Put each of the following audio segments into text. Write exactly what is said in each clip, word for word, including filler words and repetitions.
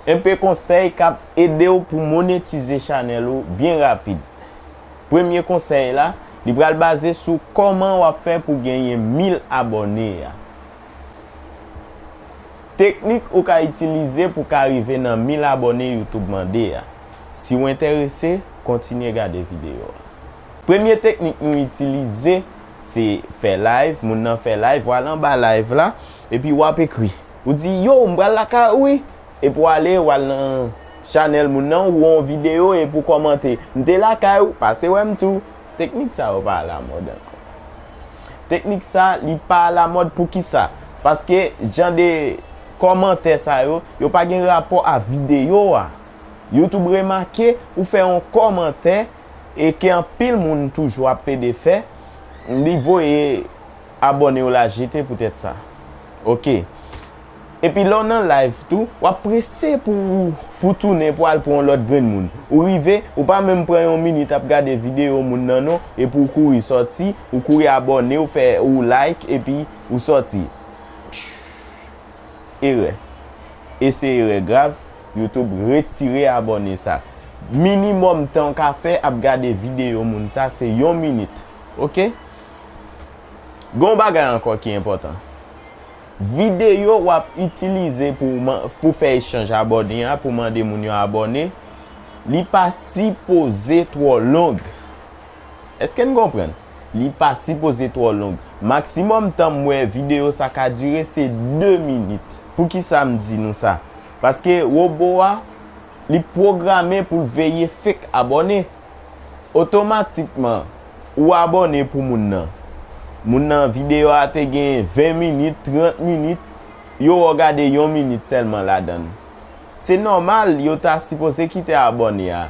Enpe konsèy k ap ede w pou monetize chanèl ou byen rapid. Premye konsèy la, li pral baze sou kòman w ap fè pou genyen mil abòne a. Teknik ou ka itilize pou ka rive nan mil abòne YouTube mande a. Si w enterese, kontinye gade videyo a. Premye teknik nou itilize, se fè live, moun nan fè live, w al anba live la, epi w ap ekri. Ou di, yo, m pral lakay ou wi. Epi w ale, w al nan chanèl moun nan, ou wè yon videyo, epi w kòmante, m te lakay ou, pase wè m tou. Teknik sa yo pa alamòd ankò. Teknik sa, li pa alamòd poukisa? Paske jan de kòmantè sa yo, yo pa gen rapò a videyo a. YouTube remake ou fè yon kòmantè e ke anpil moun toujou ap pede fè, li voye abòne w la jete poutèt sa. Oke. Epi lè w nan live tou, w ap prese pou, pou tounen pou al pran yon lòt grenn moun. Ou rive, ou pa menm pran yon minit ap gade videyo moun nan non, epi w kouri sòti, ou kouri abòne, ou fè, ou like, epi ou sòti. Erè. E se erè grav, YouTube retire abòne sa. Minimòm tan w ka fè ap gade videyo moun sa se yon minit. Oke? Gen yon bagay ankò ki enpòtan. Videyo w ap itilize pou, pou fè echanj abòne a, pou mande moun yo abòne, li pa sipoze twò long. Èske n konprann? Li pa sipoze twò long. Maksimòm tan m wè videyo sa ka dire se de minit. Poukisa m di nou sa? Paske wobo a, li pwograme pou l veye fake abòne. Otomatikman, ou abòne pou moun nan. Moun nan, videyo a te gen ven minit, trant minit, yo wè w gade yon minit sèlman ladan l. Se nòmal, yo ta sipoze kite abòne a.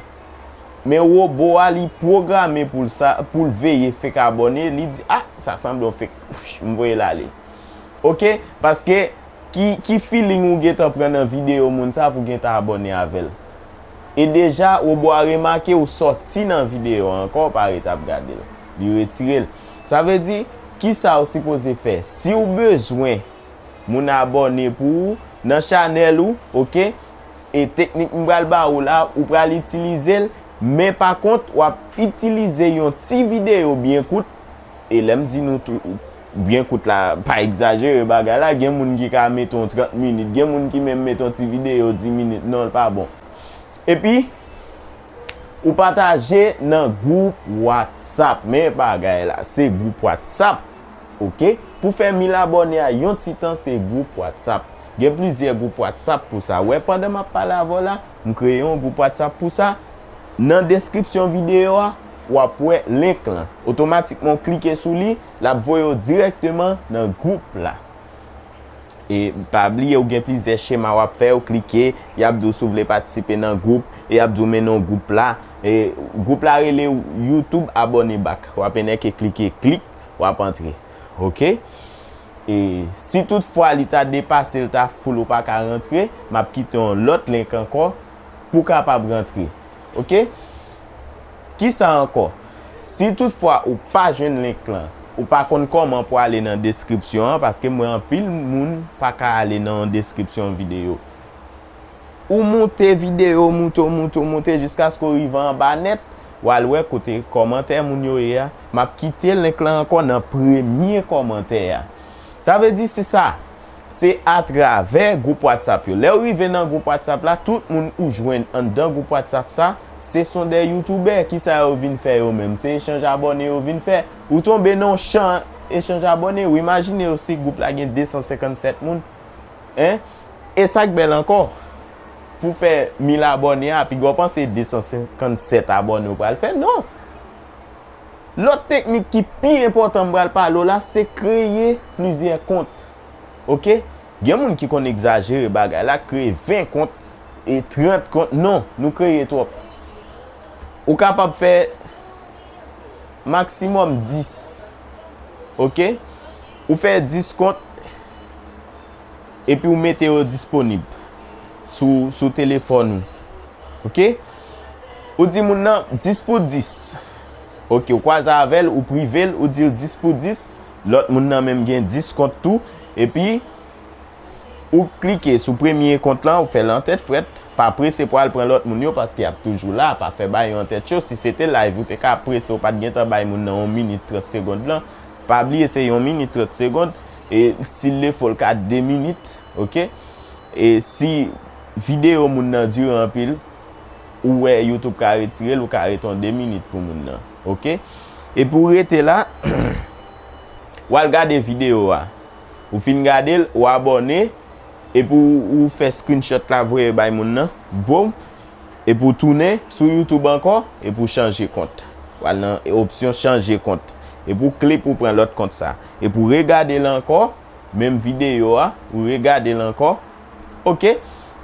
Men wobo a, li pwograme pou l sa, pou l veye fake abòne, li di, ah, sa sanble yon fake, m voye l ale. Oke? Paske ki, ki feeling ou gentan pran nan videyo moun sa pou gentan abòne avè l? E deja, wobo a remake ou sòti nan videyo a ankò, ou pa ret ap gade l. Li retire l. Sa vle di, kisa ou sipoze fè? Si w bezwen moun abòne pou ou nan chanèl ou, oke? E teknik m pral ba ou la, ou pral itilize l, men pa kont, w ap itilize yon ti videyo byen kout. E lè m di nou tou, byen kout la, pa egzajere bagay la, gen moun ki ka mete yon trant minit, gen moun ki menm mete yon ti videyo di minit, non, l pa bon. Epi, ou pataje nan gwoup WhatsApp. Men bagay la, se gwoup WhatsApp, oke? Pou fè mil abòne a yon ti tan, se gwoup WhatsApp. Gen plizyè gwoup WhatsApp pou sa. Wè, pandan m ap pale avè w la, m kreye yon gwoup WhatsApp pou sa. Nan deskripsyon videyo a, w ap wè link lan. Otomatikman, w klike sou li, l ap voye w dirèkteman nan gwoup la. E pa bliye, ou gen plizyè chema w ap fè, ou klike, y ap di w si w vle patisipe nan gwoup, e y ap di w mennen w gwoup la. E gwoup la rele YouTube Abòne Back. W ap enèke klike klik, w ap antre. Oke? E si toutfwa li ta depase, l ta full, ou pa ka rantre, m ap kite yon lòt link ankò pou w kapab rantre. Oke? Kisa ankò? Si toutfwa ou pa jwenn link lan, ou pa konn kòman pou ale nan deskripsyon an, paske m wè anpil moun pa ka ale nan yon deskripsyon videyo. Ou moute videyo, moute, moute, moute, jiskaske w rive anba nèt, w al wè kote kòmantè moun yo ye a. M ap kite link lan ankò nan premye kòmantè a. Sa vle di se sa. Se atravè gwoup WhatsApp yo. Lè w rive nan gwoup WhatsApp la, tout moun ou jwenn anndan gwoup WhatsApp sa, se son de youtubè. Kisa yo vin fè yo menm? Se echanj abòne yo vin fè. Ou tonbe nan yon chan echanj abòne. Ou imajine w si gwoup la gen de san senkann sèt moun. Hein? E sa k bèl ankò, pou fè mil abòne a, piga w panse de san senkann sèt abòne w pral fè. Non! Lòt teknik ki pi enpòtan m pral pale w la, se kreye plizyè kont. Oke? Gen moun ki konn egzajere bagay la, kreye ven kont, e trant kont. Non, nou kreye twòp. Ou kapab fè maksimòm dis. Oke? Ou fè dis kont, epi ou mete yo disponib sou, sou telefòn ou. Oke? Ou di moun nan dis pou dis. Oke, ou kwaze avè l, ou prive l, ou di l dis pou dis. Lòt moun nan menm gen dis kont tou. Epi, ou klike sou premye kont lan, ou fè l an tèt frèt. Pa prese pou al pran lòt moun yo, paske y ap toujou la, pa fè bagay yo an tèt cho. Si se te live, ou te ka prese, ou pa t gentan bay moun nan yon minit trant segond lan. Pa bliye, se yon minit trant segond, e si l defo, l ka de minit, oke? E si videyo moun nan dire anpil, ou wè YouTube ka retire l, ou ka rete yon de minit pou moun nan, oke? Epi w rete la, w al gade videyo a. Ou fin gade l, ou abòne, epi w, ou fè screenshot la voye bay moun nan, boum, epi w tounen sou YouTube ankò, epi w chanje kont. W al nan opsyon chanje kont, epi w kle pou w pran lòt kont sa, epi w regade l ankò, menm videyo a, ou regade l ankò, oke?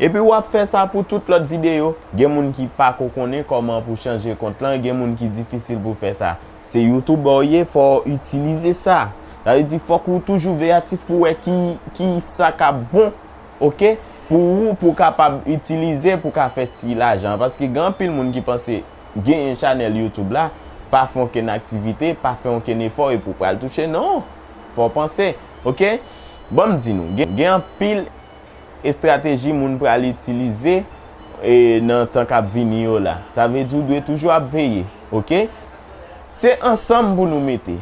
Epi w ap fè sa pou tout lòt videyo. Gen moun ki pako konnen kòman pou chanje kont lan, gen moun ki difisil pou fè sa. Se YouTube ba w ye, fò w itilize sa. Sa vle di, fòk ou toujou veyatif pou wè ki, ki sa k ap bon, oke? Pou ou, pou w kapab itilize, pou w ka fè ti lajan. Paske gen anpil moun ki panse genyen chanèl YouTube la, pa fè okenn aktivite, pa fè okenn efò, epi w pral touche. Non! Fò w panse, oke? Ban m di nou, gen, gen anpil estrateji moun pral itilize, e, nan tan k ap vini yo la. Sa vle di w dwe toujou ap veye, oke? Se ansanm pou nou mete.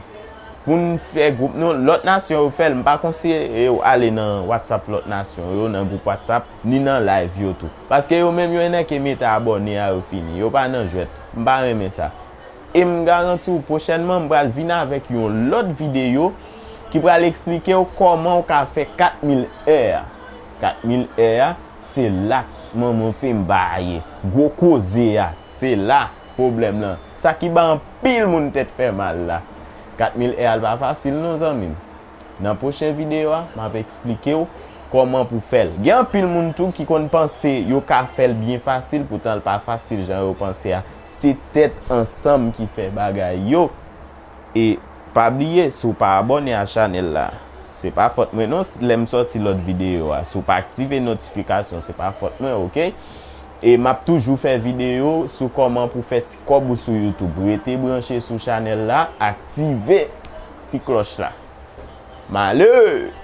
Pou n fè gwoup nou, lòt nasyon yo fè l, m pa konseye w ale nan WhatsApp lòt nasyon yo, nan gwoup WhatsApp, ni nan live yo tou. Paske yo menm yo nèke mete abòne a yo fini. Yo pa nan jwèt. M pa renmen sa. E m garanti w pwochènman m pral vin avèk yon lòt videyo ki pral eksplike w kòman w ka fè kat mil è a. Kat mil è a, se la k manman penba a ye. Gwo koze a, se la pwoblèm lan. Sa ki ba anpil moun tèt fè mal la. Kat mil è a l pa fasil non, zanmi m. Nan pwochen videyo a, m ap eksplike w kòman pou fè l. Gen anpil moun tou ki konn panse yo ka fè l byen fasil, poutan l pa fasil jan yo panse a. Se tèt ansanm ki fè bagay yo. E pa bliye, si w pa abòne a chanèl la, se pa fòt mwen non, lè m sòti lòt videyo a. Si w pa aktive notifikasyon, se pa fòt mwen, oke? E m ap toujou fè videyo sou kòman pou fè ti kòb ou sou YouTube. Rete branche sou chanèl la, aktive ti klòch la. Male!